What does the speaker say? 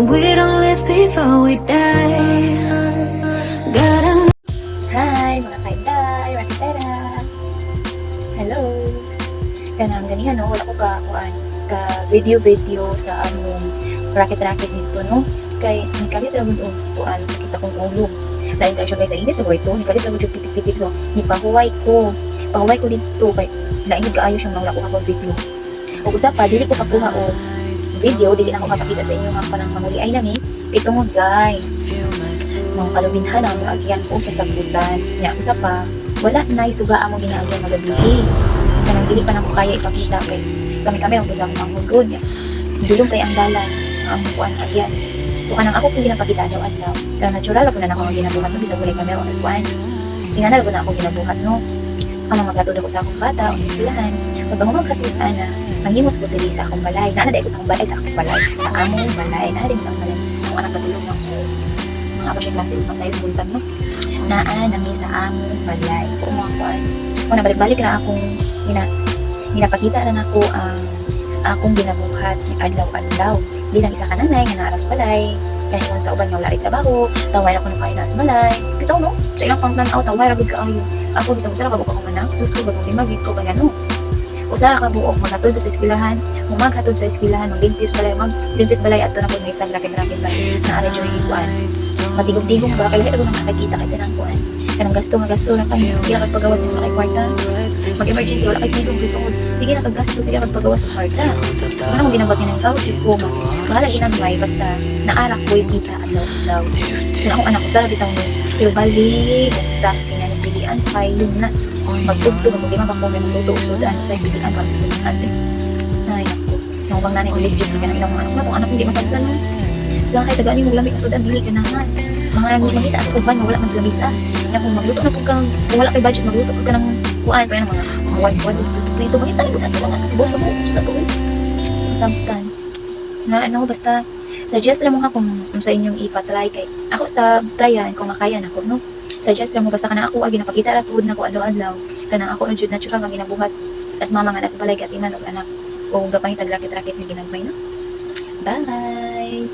We don't live before we die. Gotta Hi, mga kainday, raketera. Hello. Kanang ganihan, no, wala ko ka kuan ka video video sa among racket-racket dito, no. Kay nikalit ra gud og kuan, sakit akong ulo. Dahil kay siya, guys, sa init ba ito, nikalit ra gud siya pitik-pitik, so nipahuway ko. Pahuway ko dito kay lain gud kaayo siyang wala ko kapag video. Ug usa pa, dili ko kakuha og video, dili na ko kapakita sa inyo nga kanang manguli ay nami. Kay tungod, guys, mga kalubinhan ang mga agyan ko kasabutan. Nya usa pa, wala na suga among ginaagyan magabi. Kanang dili pa nako kaya ipakita kay kami-kami lang po sa akong manghud nya. Dulong kay ang dalan ang kuan agyan. So kanang ako kung ginapakita adlaw-adlaw, pero natural ako na nako ang ginabuhat, no, bisag walay camera or kuan. Tingnan na ako ginabuhat, no. So kanang maghatod ako sa akong bata o sa eskwelahan, pag ako maghatod ana, manghimos ko diri sa akong balay. Naa na ko sa akong balay, sa akong balay, sa among balay, naa din sa akong balay. Akong anak katulog na ko. Mga ako siya klase ug masayo sa buntag, no. Naa nami sa among balay. Kung mga kuan. Kung nabalik-balik ra akong ginapakita ra nako ang akong ginabuhat adlaw-adlaw bilang isa ka nanay nga naa ra sa balay. Kaya ingon sa uban nga wala ray trabaho, tawhay ra kuno kaayo na sa balay. Bitaw, no, sa ilang pangtan-aw tawhay ra gid kaayo. Ako, bisag usa ra ka buok akong anak, sus ko, bagong lima gid ko kaya, no. Usa ra ka buok, maghatod ko sa eskwelahan, maghatod sa eskwelahan, maglimpyos balay adto na pud may raket-raket ba naa ra jud kuan. Matigom-tigom ba kay lahi ra nang nakita kay sa nang kuan. Kanang gasto nga gasto ra kay sige ra kag pagawas nimo kay kwarta. Mag-emergency wala kay tigom kay tungod sige ra kag gasto, sige ra kag pagawas sa kwarta. So kanang ginabuhat nga nang jud ko nga bahala ginagmay basta naara ko'y kita adlaw-adlaw. So akong anak usa ra bitaw, no. Pero balik task kay nga pilian kay yun na magtugtog ako di man ko may magluto og sudan sa pilian para sa sudan. Ay nako. Nang bang nanay ulit jud kay ilang mga anak na kung anak hindi masabtan, no. Sa kay tagaan mo lamig ang sudan, dili ganahan. Mga mangita ato uban nga wala man sila bisa. Nya kung magluto na pud kang kung wala kay budget, magluto pud ka ng kuan pa mga one one prito, mangita na pud ato mga sabo sabo sabo masabtan. Na ano, basta suggest ra mo ha kung sa inyong ipatry kay ako sa tryan kung makaya nako, no. Suggest ra mo basta kana ako agi napakita ra pud nako adlaw-adlaw, kanang ako ra jud natural nga ginabuhat as mama nga nasa balay gatiman og anak o gapangitag raket-raket nga ginagmay, no. Bye.